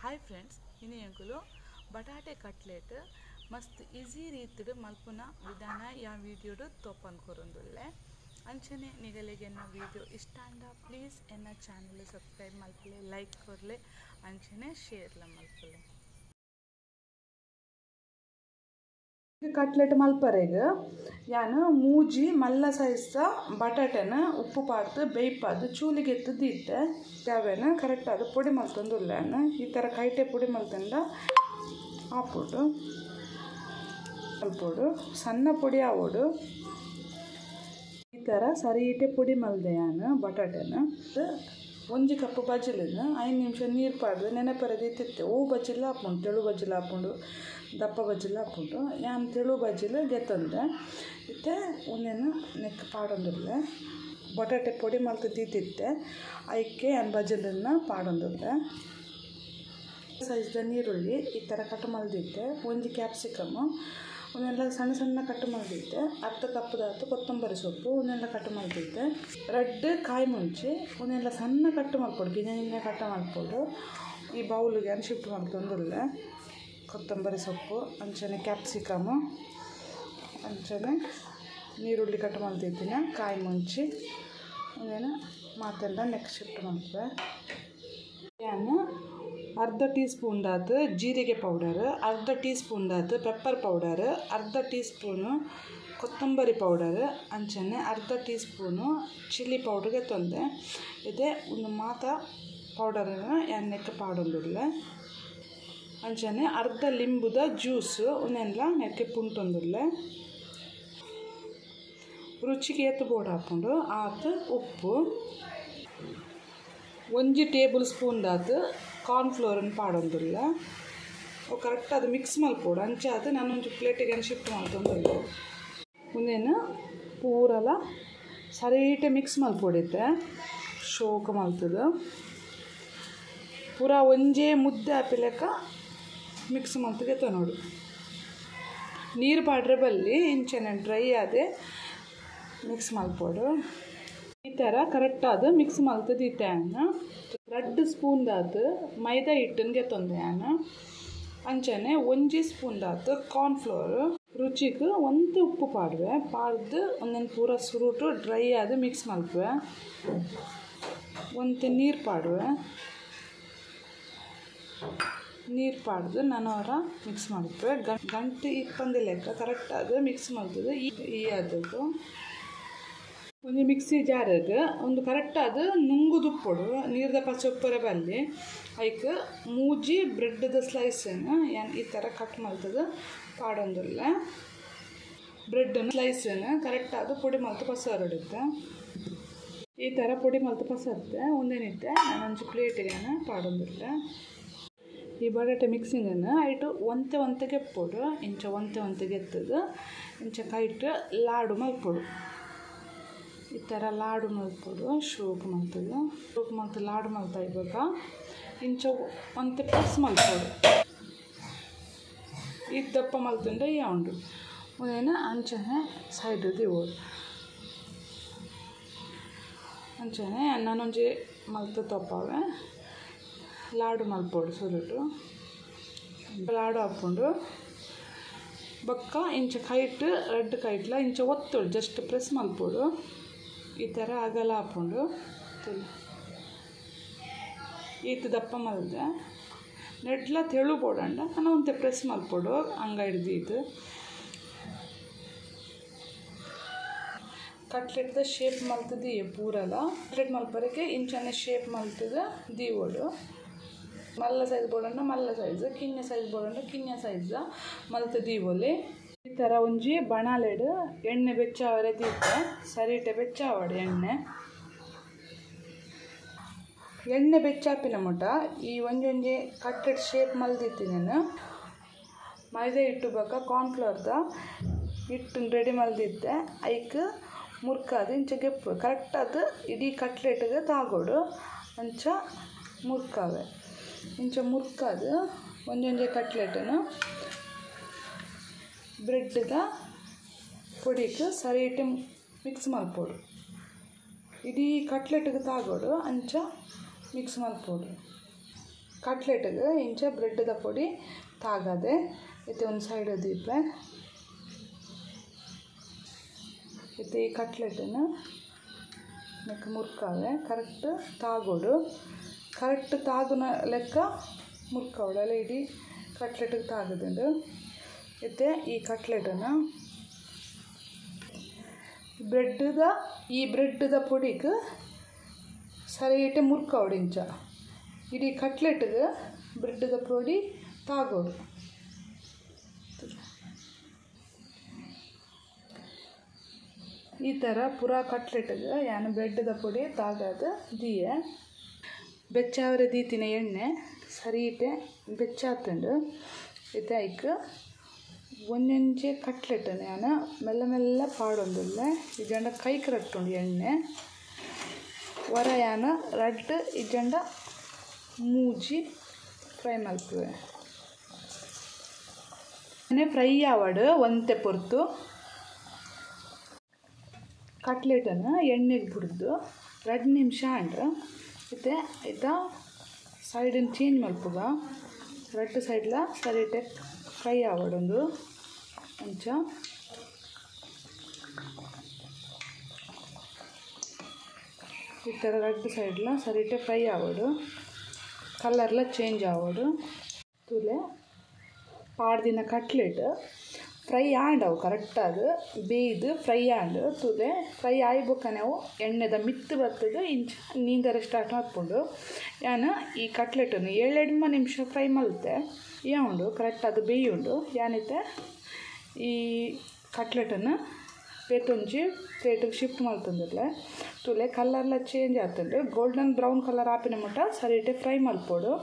Hi friends, ಇನಿ ಬಟಾಟೆ cutlet ಮಸ್ತ್ ಈಸಿ ರೀತಿಡು ಮಲ್ಪುನ ವಿಧಾನ ಯಾ ವಿಡಿಯೋಡು ತೋಪನ್ ಕೊರೊಂದುಲ್ಲೆ. ಅಂಚನೆ ನಿಗಲಿಗೆ ಎನ್ನ ವಿಡಿಯೋ ಇಷ್ಟ ಅಂಡ ಪ್ಲೀಸ್ ಎನ್ನ ಚಾನಲ್ ಸಬ್ಸ್ಕ್ರೈಬ್ ಮಲ್ಪುಲೆ, ಲೈಕ್ ಕೊರ್ಲೆ, ಅಂಚನೆ ಶೇರ್ಲ ಮಲ್ಪುಲೆ. ಕಟ್ಲೆಟ್ ಮಲ್ಪರೆಗ್ ಯಾನು ಮೂಜಿ ಮಲ್ಲ ಸೈಜ್ದ ಬಟಾಟೆನ ಉಪ್ಪು ಪಾಡ್ದು ಬೇಯ್ಪಾದು ಚೂಲಿಗೆ ಎತ್ತುದು ಇತ್ತೆ. ಯಾವೇನ ಕರೆಕ್ಟ್ ಅದು ಪೊಡಿ ಮಲ್ತೊಂದುಲ್ಲೆ. ಈ ಥರ ಕೈಟೆ ಪೊಡಿ ಮಲ್ತಂಡ ಆಪೋಡು ಮಲ್ಪೋಡು, ಸಣ್ಣ ಪೊಡಿ ಆವೋಡು. ಈ ಥರ ಸರಿಯಿಟೆ ಪೊಡಿ ಮಲ್ದೆ ಯಾನು ಬಟಾಟೆನ. ಒಂಜಿ ಕಪ್ ಬಜಿಲಿನ 5 ನಿಮಿಷ ನೀರು ಪಾಡ್ದು ನೆನಪರದು ಇತ್ತಿತ್ತೆ. ಓ ಬಜಿಲ್ ಹಾಪುಂಡು, ತೆಳು ಬಜಿಲ್ ಹಾಪುಂಡು, ದಪ್ಪ ಬಜಿಲ್ ಹಾಪುಂಡು. ಯಾನ್ ತೆಳು ಬಜಿಲ್ ಗೆತ್ತೊಂದೆ ಇತ್ತೆ ಒಂದೇನು ನೆಕ್ ಪಾಡೊಂದುಲ್ಲೆ. ಬಟಾಟೆ ಪೊಡಿ ಮಲ್ತು ದೀತಿತ್ತೆ, ಐಕೆ ಯಾನ್ ಬಜಿಲನ್ನ ಪಾಡೊಂದುಲ್ಲೆ. ಸೈಜ್ದ ನೀರುಳ್ಳಿ ಈ ಥರ ಕಟ್ ಮಲ್ದಿತ್ತೆ. ಒಂಜಿ ಕ್ಯಾಪ್ಸಿಕಮ್ಮು ಒಂದೆಲ್ಲ ಸಣ್ಣ ಸಣ್ಣ ಕಟ್ ಮಲ್ದಿತ್ತೆ. ಅರ್ಧ ಕಪ್ಪದಾತು ಕೊತ್ತಂಬರಿ ಸೊಪ್ಪು ಒಂದೆಲ್ಲ ಕಟ್ ಮಲ್ದಿತ್ತೆ. ರಡ್ಡ್ ಕಾಯಿ ಮುಂಚಿ ಒಂದೆಲ್ಲ ಸಣ್ಣ ಕಟ್ ಮಲ್ಪೊಡು, ಗಿಂಜ ಗಿಂಜ ಕಟ್ ಮಲ್ಪೊಡು. ಈ ಬೌಲಿಗೆ ಅನ್ ಶಿಫ್ಟ್ ಮಲ್ತೊಂದುಲ್ಲೆ. ಕೊತ್ತಂಬರಿ ಸೊಪ್ಪು ಅಂಚನೆ ಕ್ಯಾಪ್ಸಿಕಮ್ಮು ಅಂಚನೆ ನೀರುಳ್ಳಿ ಕಟ್ ಮಲ್ದಿತ್ತಿನ, ಕಾಯಿ ಮುಂಚಿ ಒಂದೇನು ಮಾತೆಲ್ಲ ನೆಕ್ಸ್ಟ್ ಶಿಫ್ಟ್ ಮಲ್ಪೆ. ಯಾನು ಅರ್ಧ ಟೀ ಸ್ಪೂನ್ ದಾತು ಜೀರಿಗೆ ಪೌಡರ್, ಅರ್ಧ ಟೀ ಸ್ಪೂನ್ ದಾತು ಪೆಪ್ಪರ್ ಪೌಡರ್, ಅರ್ಧ ಟೀ ಸ್ಪೂನು ಕೊತ್ತಂಬರಿ ಪೌಡರ್, ಅಂಚನೆ ಅರ್ಧ ಟೀ ಸ್ಪೂನು ಚಿಲ್ಲಿ ಪೌಡರ್ಗೆ ತೊಂದೆ. ಇದೆ ಒಂದು ಮಾತ ಪೌಡರನ್ನು ಎಣ್ಣೆಕ್ಕೆ ಪಾಡೊಂದುಲ್ಲೆ. ಅಂಚನೆ ಅರ್ಧ ಲಿಂಬುದ ಜ್ಯೂಸು ಒಂದೆಲ್ಲ ನೆಕ್ಕೆ ಪುಂಟೊಂದುಲ್ಲೆ. ರುಚಿಗೆ ಏತು ಬೋಡು ಹಾಕೊಂಡು ಆತು ಉಪ್ಪು. ಒಂಜಿ ಟೇಬಲ್ ಸ್ಪೂನ್ ದಾತು ಕಾರ್ನ್ಫ್ಲೋರನ್ನು ಪಾಡೊಂದುಲ್ಲ. ಕರೆಕ್ಟ್ ಅದು ಮಿಕ್ಸ್ ಮಲ್ಪೊಡು. ಅಂಚೆ ಅದು ನಾನೊಂಜಿ ಪ್ಲೇಟಿಗೆ ಶಿಫ್ಟ್ ಮಲ್ತೊಂದುಲ್ಲೆ. ಒಂದೇನು ಪೂರಲ ಸರಿಟೆ ಮಿಕ್ಸ್ ಮಲ್ಪೊಡಿತ್ತೆ, ಶೋಕ ಮಲ್ತದ ಪೂರ ಒಂಜೇ ಮುದ್ದೆ ಆಪಿಲೆಕ್ಕ ಮಿಕ್ಸ್ ಮಲ್ತಗೆ ನೋಡು. ನೀರು ಪಾಡ್ರೆ ಬಲ್ಲಿ ಇಂಚನೆ ಡ್ರೈ ಆದೆ ಮಿಕ್ಸ್ ಮಲ್ಪೊಡು. ಈ ಥರ ಕರೆಕ್ಟ್ ಅದು ಮಿಕ್ಸ್ ಮಲ್ತದಿತ್ತೆ. 2 ಸ್ಪೂನ್ ದಾತು ಮೈದಾ ಹಿಟ್ಟನ್ಗೆ ತೊಂದೆ ಯಾನು. ಅಂಚನೆ ಒಂಜಿ ಸ್ಪೂನ್ ದಾತು ಕಾರ್ನ್ಫ್ಲೋರ್. ರುಚಿಗೆ ಒಂದು ಉಪ್ಪು ಪಾಡುವೆ. ಪಾಡ್ದು ಒಂದೊಂದು ಪೂರ ಸುರುಟು ಡ್ರೈ ಆದ ಮಿಕ್ಸ್ ಮಲ್ಪುವೆ. ಒಂತೆ ನೀರು ಪಾಡುವೆ. ನೀರು ಪಾಡ್ದು ನಾನು ಅವರ ಮಿಕ್ಸ್ ಮಲ್ಪುವೆ. ಗಂಟೆ ಇಪ್ಪಂದಿ ಲೆಕ್ಕ ಕರೆಕ್ಟ್ ಅದು ಮಿಕ್ಸ್ ಮಲ್ತದೆ. ಈ ಅದದ್ದು ಒಂಜಿ ಮಿಕ್ಸಿ ಜಾರಗ್ ಒಂದು ಕರೆಕ್ಟ್ ಅದು ನುಂಗುದುಪ್ಪೊಡು. ನೀರ್ದ ಪಚ್ಚೆ ಉಪ್ಪರೆ ಬಲ್ಲಿ ಐಕ್ ಮೂಜಿ ಬ್ರೆಡ್ದ ಸ್ಲೈಸನ್ನು ಯಾನ್ ಈ ಥರ ಕಟ್ ಮಲ್ತದ ಪಾಡೊಂದುಲ್ಲೆ. ಬ್ರೆಡ್ಡನ್ನು ಸ್ಲೈಸನ್ನು ಕರೆಕ್ಟ್ ಅದು ಪೊಡಿ ಮಲ್ತು ಪಸರಡುತ್ತೆ. ಈ ಥರ ಪೊಡಿ ಮಲ್ತು ಪಸರುತ್ತೆ. ಒಂದೇನಿತ್ತೆ ನಾನೊಂಜಿ ಪ್ಲೇಟಿಗೆ ಪಾಡೊಂದುಲ್ಲೆ. ಈ ಬಟಾಟೆ ಮಿಕ್ಸಿಂಗನ್ನು ಐಟು ಒಂತೆ ಒಂತೆಗೆ ಎಪ್ಪೊಡು. ಇಂಚ ಒಂತೆ ಒಂತೆಗೆ ಎತ್ತದು ಇಂಚ ಕೈಟ್ ಲಾಡು ಮಲ್ಪೊಡು. ಈ ಥರ ಲಾಡು ಮಲ್ಪೊಡು. ಶೋಕ್ ಮಲ್ತದ ಶೋಕ್ ಮಲ್ತು ಲಾಡು ಮಲ್ತಾ ಇವಾಗ ಇಂಚ ಒಂತೆ ಪ್ರೆಸ್ ಮಲ್ಪೊಡು. ಈ ದಪ್ಪ ಮಲ್ತುಂಡೆ ಈ ಉಂಡು ಒಂದೇನ ಅಂಚನೆ ಸೈಡ್ ದಿವೋಡು. ಅಂಚನೆ ನಾನೊಂಜಿ ಮಲ್ತು ತೊಪ್ಪಾವೆ ಲಾಡು ಮಲ್ಪೊಡು. ಸುರುಟು ಲಾಡು ಹಾಕ್ಕೊಂಡು ಬೊಕ್ಕ ಇಂಚ ಕೈಟ್ ರೆಡ್ ಕೈಟ್ಲ ಇಂಚ ಒತ್ತೋಡು, ಜಸ್ಟ್ ಪ್ರೆಸ್ ಮಲ್ಪೊಡು. ಈ ಥರ ಅಗಲ ಹಾಕೊಂಡು ಈತ ದಪ್ಪ ಮಲ್ದೆ ನೆಡ್ಲ ತೆಳು ಬೋಡಂಡ ನಾನು ಒಂತೆ ಪ್ರೆಸ್ ಮಲ್ಪೊಡು. ಹಂಗ ಹಿಡ್ದು ಇದು ಕಟ್ಲೆಟ್ದ ಶೇಪ್ ಮಲ್ತದಿ ಪೂರಲ. ಕಟ್ಲೆಟ್ ಮಲ್ಪರಕ್ಕೆ ಇಂಚನೆ ಶೇಪ್ ಮಲ್ತದ ದೀವೋಡು. ಮಲ್ಲ ಸೈಜ್ ಬೋಡಂಡ ಮಲ್ಲ ಸೈಜ್, ಕಿನ್ಯ ಸೈಜ್ ಬೋಡಂಡ ಕಿನ್ಯ ಸೈಜ್ ಮಲ್ತ ದೀವೊಲಿ. ಈ ಥರ ಒಂಜಿ ಬಣಾಲೆಡು ಎಣ್ಣೆ ಬೆಚ್ಚಾವರೆ ದೀತೆ. ಸರಿಟೆ ಬೆಚ್ಚಾವಡು ಎಣ್ಣೆ. ಎಣ್ಣೆ ಬೆಚ್ಚಾಪಿನ ಮುಟ ಈ ಒಂಜೊಂಜಿ ಕಟ್ಲೆಟ್ ಶೇಪ್ ಮಲ್ದಿತ್ತಿ ನಾನು. ಮೈದಾ ಹಿಟ್ಟು ಬೊಕ್ಕ ಕಾರ್ನ್ಫ್ಲೋರ್ದ ಹಿಟ್ಟನ್ನು ರೆಡಿ ಮಲ್ದಿತ್ತೆ. ಐಕ್ ಮುರ್ಕಾದು ಇಂಚ ಗೆಪ್ಪು ಕರೆಕ್ಟ್ ಅದು ಇಡೀ ಕಟ್ಲೆಟ್ಗೆ ತಾಗೋಡು. ಅಂಚ ಮುರ್ಕಾವೆ ಇಂಚ ಮುರ್ಕಾದು ಒಂಜೊಂಜೆ ಕಟ್ಲೆಟನ್ನು ಬ್ರೆಡ್ದ ಪೊಡಿಗೆ ಸರಿಯಿಟ್ಟು ಮಿಕ್ಸ್ ಮಲ್ಪೊಡು. ಇಡೀ ಕಟ್ಲೆಟ್ಗೆ ತಾಗೋಡು ಅಂಚ ಮಿಕ್ಸ್ ಮಲ್ಪೊಡು. ಕಟ್ಲೆಟ್ಗೆ ಇಂಚ ಬ್ರೆಡ್ದ ಪೊಡಿ ತಾಗದೆ ಇತ್ತೆ ಒಂದು ಸೈಡ್ ದೀಪೆ. ಇತ್ತೆ ಈ ಕಟ್ಲೆಟನ್ನು ನೆಕ್ ಮುರ್ಕಾವೆ ಕರೆಕ್ಟ್ ತಾಗೋಡು, ಕರೆಕ್ಟ್ ತಾಗುನ ಲೆಕ್ಕ ಮುರ್ಕಾವಡು ಅಲ್ಲ ಇಡೀ ಕಟ್ಲೆಟ್ಗೆ ತಾಗದುಂಡು. ಇತ್ತೆ ಈ ಕಟ್ಲೆಟನ್ನು ಬ್ರೆಡ್ದ ಈ ಬ್ರೆಡ್ದ ಪೊಡಿಗೆ ಸರಿಯಿಟ್ಟೆ ಮುರ್ಕಾವಡು ಇಂಚ ಇಡೀ ಕಟ್ಲೆಟ್ಗೆ ಬ್ರೆಡ್ದ ಪೊಡಿ ತಾಗೋಡು. ಈ ಥರ ಪೂರಾ ಕಟ್ಲೆಟ್ಗೆ ಯಾನು ಬ್ರೆಡ್ದ ಪೊಡಿ ತಾಗದು ದಿಯೆ. ಬೆಚ್ಚಾವರೆ ದೀತಿನ ಎಣ್ಣೆ ಸರಿಯಿಟ್ಟೆ ಬೆಚ್ಚಾತುಂಡು. ಇತ್ತೆ ಐಕ್ ಒಂಜೊಂಜೆ ಕಟ್ಲೆಟನ್ನು ಯಾನು ಮೆಲ್ಲ ಮೆಲ್ಲ ಪಾಡೊಂದುಲ್ಲೆ, ಇಜ್ಜಂಡ ಕೈಕ್ ರಟ್ಟುಂಡು ಎಣ್ಣೆ. ವರ ಯಾನ ರಡ್ಡ್ ಇಜ್ಜಂಡ ಮೂಜಿ ಫ್ರೈ ಮಲ್ಪುವೆ. ಫ್ರೈ ಆವಡು ಒಂತೆ ಪೊರ್ತು ಕಟ್ಲೆಟನ್ನು ಎಣ್ಣೆಗೆ ಬುಡ್ದು 2 ನಿಮಿಷ ಆಂಡ್. ಇತ್ತೆ ಆಯ್ತಾ ಸೈಡನ್ನು ಚೇಂಜ್ ಮಲ್ಪುಗ, ರಡ್ಡ್ ಸೈಡ್ಲ ಸರಿಟೆ ಫ್ರೈ ಆವಡೊಂದು ಅಂಚ. ಈ ಥರ ರಡ್ಡ್ ಸೈಡ್ಲ ಸರಿಟೆ ಫ್ರೈ ಆವಡು, ಕಲರ್ಲ ಚೇಂಜ್ ಆವಡು. ತುಲೆ ಪಾಡ್ದಿನ ಕಟ್ಲೆಟ್ ಫ್ರೈ ಆಂಡವು ಕರೆಕ್ಟಾಗಿ ಬೇಯ್ದು ಫ್ರೈ ಆಂಡ್ ತುಲೆ ಫ್ರೈ ಆಯಿ ಬೊಕ್ಕನೆ ಅವು ಎಣ್ಣೆದ ಮಿತ್ತು ಬರ್ತದೆ ಇಂಚ ನೀಂದರೆ ಸ್ಟಾರ್ಟ್ ಹಾಕ್ಕೊಂಡು ಯಾನು ಈ ಕಟ್ಲೆಟನ್ನು 7 ನಿಮಿಷ ಫ್ರೈ ಮಲ್ತೆ ಉಂಡು ಕರೆಕ್ಟಾಗಿ ಬೇಯುಂಡು. ಯಾನಿತ್ತೆ ಈ ಕಟ್ಲೆಟನ್ನು ಪೇತೊಂಜಿ ಪ್ಲೇಟಿಗೆ ಶಿಫ್ಟ್ ಮಲ್ತಂದಿರ್ಲೆ. ತುಲೆ ಕಲರ್ಲ ಚೇಂಜ್ ಆತುಂಡು, ಗೋಲ್ಡನ್ ಬ್ರೌನ್ ಕಲರ್ ಆಪಿನ ಮುಟ್ಟ ಸರಿಟೆ ಫ್ರೈ ಮಲ್ಪೋಡು.